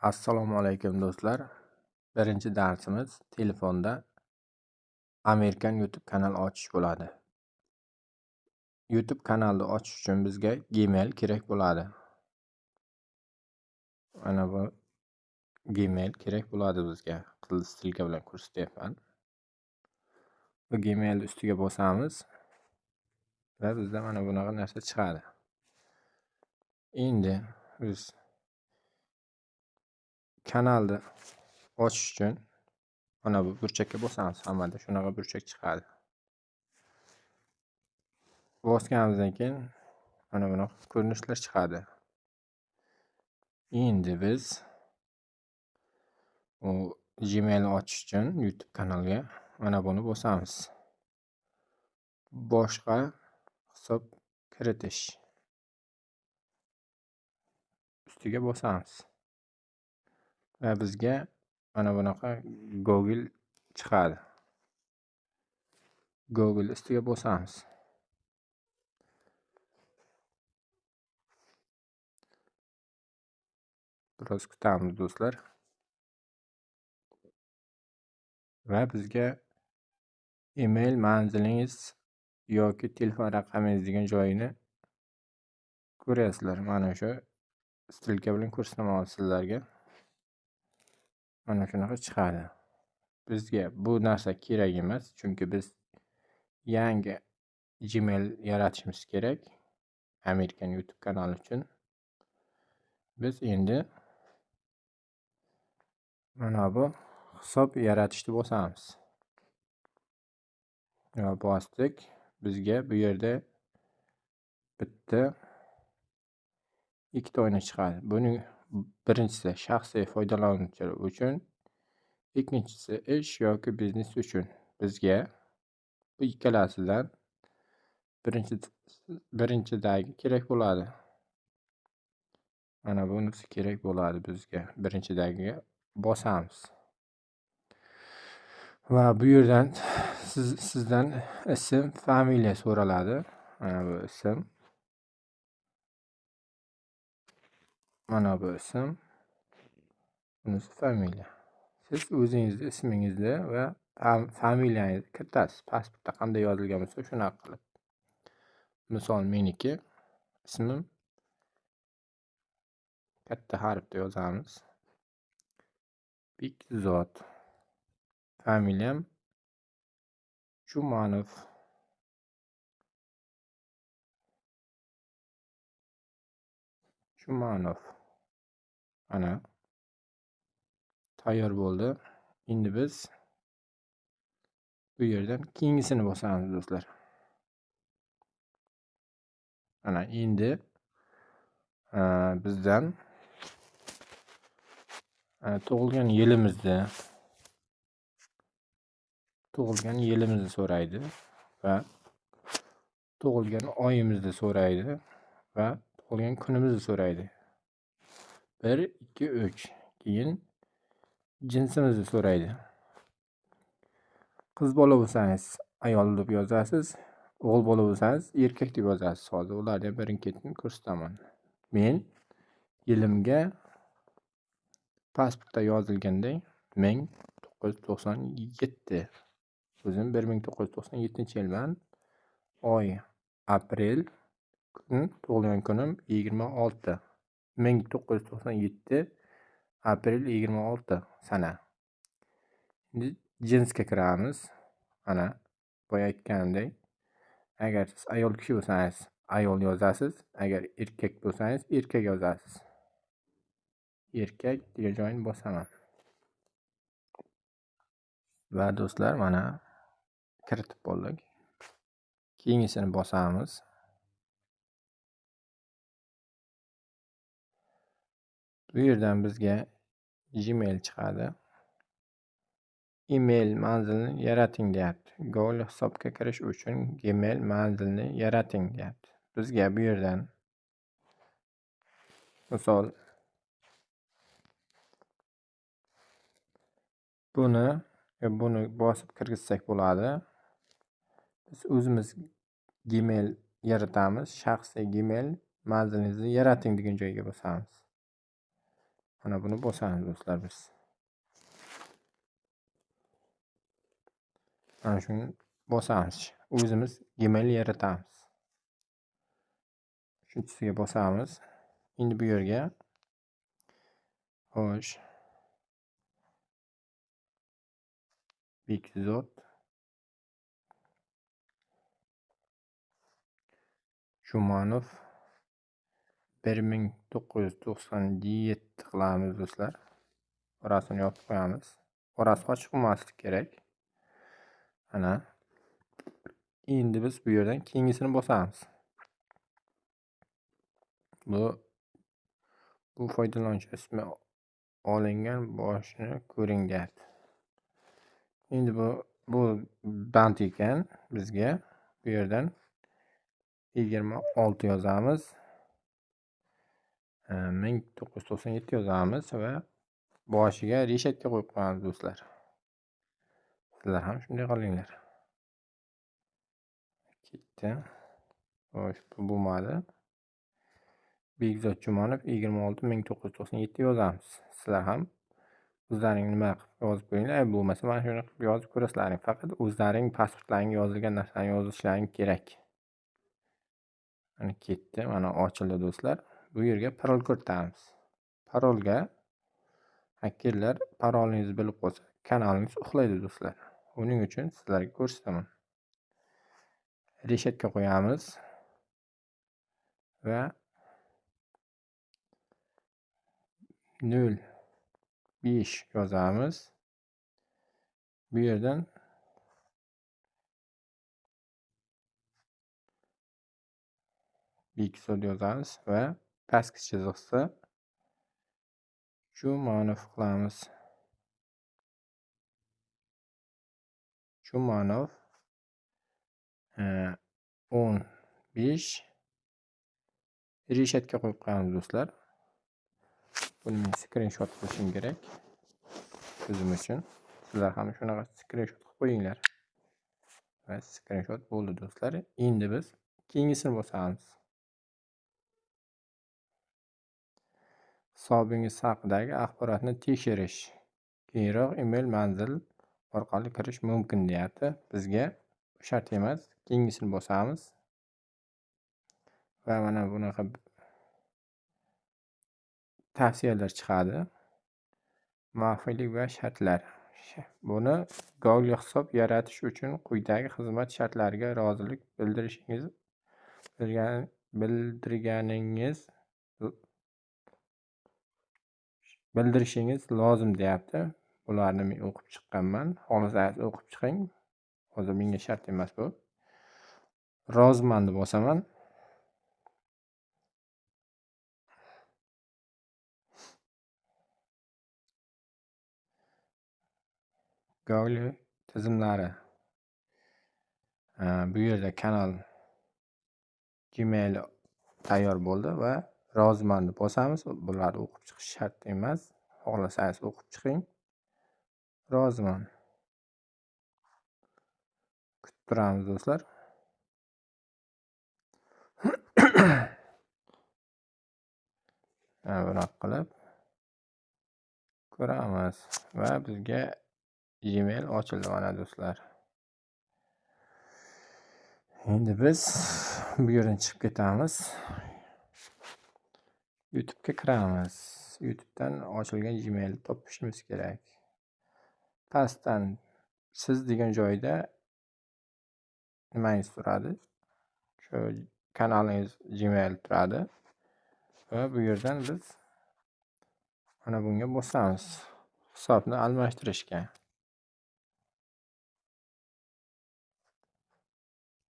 Assalomu alaykum do'stlar. Birinchi darsimiz telefonda Amerikan YouTube kanal ochish bo'ladi. YouTube kanalni ochish uchun bizga Gmail kerak bo'ladi. Mana bu Gmail kerak bo'ladi bizga. Qizil stilka bilan ko'rsatyapman. Bu Gmail ustiga bosamiz va bizda mana bunaqa narsa chiqadi. Endi biz kanalni ochish uchun mana bu burchakka bosamiz. Hammada shunaqa burchak chiqadi. Bosganimizdan keyin mana bunaqa ko'rinishlar chiqadi. Endi biz u Gmailni ochish uchun YouTube kanalga mana buni bosamiz. Boshqa hisob kiritish ustiga bosamiz. Va bizga mana bunaqa Google chiqadi. Google ustiga bosamiz. Biroz kutamiz do'stlar. Va bizga email manzilingiz yoki telefon raqamingiz degan joyini ko'ryapsizlar. Mana shu stilka bilan ko'rsataman sizlarga. Mana shunaqa chiqadi. Bizga bu narsa kerak emas, chunki biz yangi Gmail yaratishimiz kerak Amerikan YouTube kanali uchun. Biz endi mana bu hisob yaratishni bosamiz. Va bosdik. Bizga bu yerda bitta ikkita oyna chiqadi. Buning birinchisi shaxsiy foydalanuvchilar uchun, ikkinchisi ish yoki biznes uchun. Bizga bu ikkalasidan birinchidagi kerak bo'ladi. Mana bunisi kerak bo'ladi bizga. Birinchidagiga bosamiz. Va bu yerdan sizdan ism, familiya so'raladi. Mana bu ism. Mana bu ism. Bunisi familiya. Siz o'zingizni ismingizni va familiyangizni kiritasiz. Pasportda qanday yozilgan bo'lsa, shunaqa qilib. Misol meniki ismim katta harfda yozamiz. Bekzod. Familiyam Chumanov. Chumanov. Mana tayyor bo'ldi. Endi biz bu yerdan keyingisini bosamiz do'stlar. Mana endi bizdan tug'ilgan yilimizni so'raydi va tug'ilgan oyimizni so'raydi va tug'ilgan kunimizni so'raydi. 1, 2, 3. Keyin jinsimizni so'raydi. Qiz bola bo'lsangiz ayol deb yozasiz, o'g'il bola bo'lsangiz erkak deb yozasiz. Hozir ularni birin-ketin ko'rsataman. Men yilimga pasportda yozilganday 1997. O'zim 1997-yilman. Oy aprel, kun tug'ilgan kunim 26. 1997 aprel 26 sana. Endi jinsga kiramiz. Mana boya aytganimdek, agar siz ayol kishi bo'lsangiz ayol yozasiz, agar erkak bo'lsangiz erkak yozasiz. Erkak degan joyini bosaman. Va do'stlar, mana kiritib bo'ldik. Keyingisini bosamiz. Bu yerdan bizga Gmail chiqadi. Email manzilini yarating deyapti. Google hisobga kirish uchun Gmail manzilini yarating deyapti. Bizga bu yerdan misol buni bosib kirgizsak bo'ladi. Biz o'zimiz Gmail yaratamiz. Shaxsiy Gmail manzilingizni yarating degan joyga bosamiz. Mana buni bosamiz do'stlar biz. Mana shuni bosamiz. O'zimiz Gmail yaratamiz. Uchinchisiga bosamiz. Endi bu yerga xo'sh Bekzod Jumanov 1997 qilamiz do'stlar. Orasini yopib qo'yamiz. Orasi ochiq bo'lmasligi kerak. Mana. Endi biz bu yerdan keyingisini bosamiz. Bu foydalanuvchi ismi olingan boshini ko'ring deyapti. Endi bu band ekan bizga. Bu yerdan 26 yozamiz. 1997 yozamiz va boshiga reshetka qo'yib qo'yamiz do'stlar. Sizlar ham shunday qilinglar. Ketdi. Xo'sh, bu bo'lmadi. Bekzod Jumanov 26 1997 yozamiz. Sizlar ham o'zlaring nima qilib yozib ko'ringlar. Bo'lmasa mana shuni qilib yozib ko'rasizlar. Faqat o'zlaring pasportlaringga yozilgan narsani yozishlaring kerak. Mana ketdi, mana ochildi do'stlar. Bu yerga parol kiritamiz. Parolga xakerlar parolingizni bilib qolsa, kanalingiz uxlaydi do'stlar. Uning uchun sizlarga ko'rsataman. Reshetka qo'yamiz va 0.5 yozamiz. Bu yerdan Bekzod yozamiz va pastki chiziqda Jumanov qilamiz. Jumanov 15 reshetka qo'yib qo'yamiz do'stlar. Buni men skrinshot qilishim kerak o'zim uchun. Sizlar ham shunaqa skrinshot qilib qo'yinglar. Va skrinshot bo'ldi do'stlar. Endi biz keyingisini bosamiz. Hisobingiz haqidagi axborotni tekshirish. Keyinroq email manzil orqali kirish mumkin deyapti. Bizga shart emas. Keyingisini bosamiz. Va mana bunaqa tavsiyalar chiqadi. Maxfiylik va shartlar. Buni Google hisob yaratish uchun quyidagi xizmat shartlariga rozilik bildirishingiz lozim deyapti. Bularni men o'qib chiqqanman. Xohlasangiz o'qib chiqing. Hozir menga shart emas bu. Roziman deb bosaman. Google tizimlari. Bu yerda kanal Gmail tayyor bo'ldi va roziman deb bosamiz. Bularni o'qib chiqish shart emas. Xohlasangiz o'qib chiqing. Roziman. Kutib turamiz do'stlar. Bunaqa qilib ko'ramiz va bizga Gmail ochildi mana do'stlar. Endi biz bu yerdan chiqib ketamiz. YouTube'ga kiramiz. YouTube'dan ochilgan Gmailni topishimiz kerak. Pastdan siz degan joyda nimangiz turadi? Shu kanalingiz Gmail turadi. Va bu yerdan biz mana bunga bosamiz. Hisobni almashtirishga.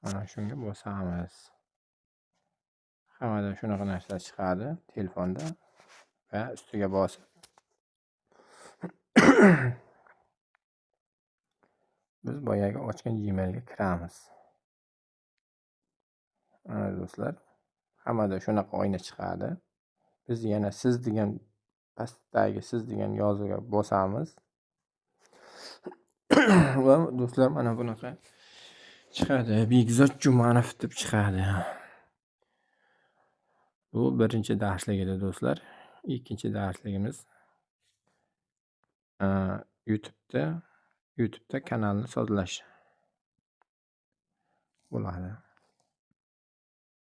Mana shunga bosamiz. Hammada shunaqa narsa chiqadi telefonda va ustiga bosib biz boyagi ochgan Gmailga kiramiz. Mana do'stlar, hammada shunaqa oyna chiqadi. Biz yana siz degan pastdagi siz degan yozuvga bosamiz. Va do'stlar mana bunaqa chiqadi. Bekzod Jumanov deb chiqadi. Bu birinchi darslik edi do'stlar. Ikkinchi darsligimiz YouTube'da kanalni sozlash bo'ladi.